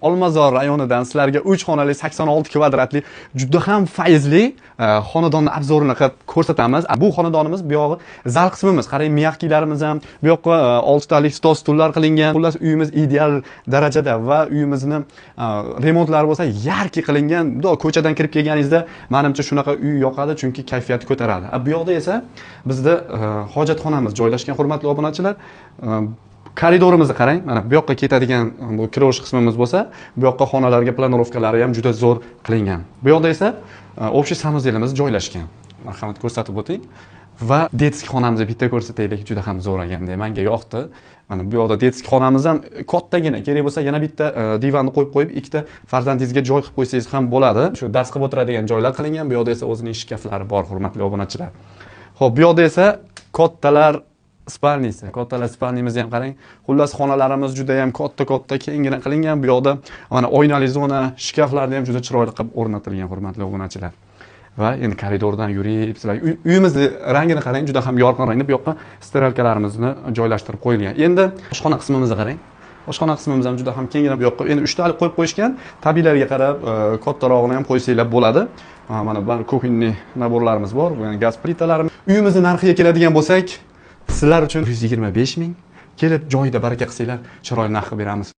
Olmazor rayonidan sizlarga 3 xonali 86 kvadratli juda ham fayzli xonadonni обзор ini qilib ko'rsatamiz. Bu xonadonimiz bu yog'i zal qismimiz. Qarang, мягкий larimiz ham bu yoqqa 6 talik stol stullar qilingan. Xullas, uyimiz ideal darajada va uyimizni remontlari bo'lsa яркий qilingan. Bundoq ko'chadan kirib kelganingizda, manimcha, shunaqa uy yoqadi, chunki kayfiyatni ko'taradi. Bu yoqda esa bizda hojatxonamiz joylashgan, hurmatli obunachilar. Koridorimizni qarang, mana bu yoqqa ketadigan bu kirovich qismimiz bo'lsa, bu yoqqa xonalarga планировка lari ham juda zo'r qilingan. Bu yoqda esa общий санузел imiz joylashgan. Marhamat, ko'rsatib o'ting. Va детский xonamizni bitta ko'rsataylik, juda ham zo'r ekanda, menga yoqdi. Mana bu yoqda детский xonamiz ham kattagina, kerak bo'lsa yana bitta divanni qo'yib qo'yib, ikkita farzandingizga joy qilib qo'ysangiz ham bo'ladi. Shu dars qilib o'tiradigan joylar qilingan. Bu yoqda esa o'zining shkaflari bor, hurmatli obunachilar. Xo'p, bu yoqda esa kattalar спальни si. Kattalar спальни mizni ham qarang. Xullas, xonalarimiz juda ham katta-katta, kenggina qilingan. Bu yoqda mana oynali zona, shkaflarni ham juda chiroyli qilib o'rnatilgan, hurmatli obunachilar. Va endi koridordan yurib, sizlar uyimizni rangini qarang, juda ham yorqin rangda. Bu yoqqa стиралка larimizni joylashtirib qo'yilgan. Endi oshxona qismimizni qarang. Oshxona qismimiz ham juda ham kenggina. Bu yoqqa endi uchtalik qo'yib qo'yishgan. Tabiiylarga qarab kattarog'ini ham qo'ysanglar bo'ladi. Mana bu кухонный набор larimiz bor, bu gaz plitalarimiz. Uyimizni narxiga keladigan bo'lsak, sizlar uchun 125 ming. Kelib joyida baraka qilsanglar, chiroyli narx qilib beramiz.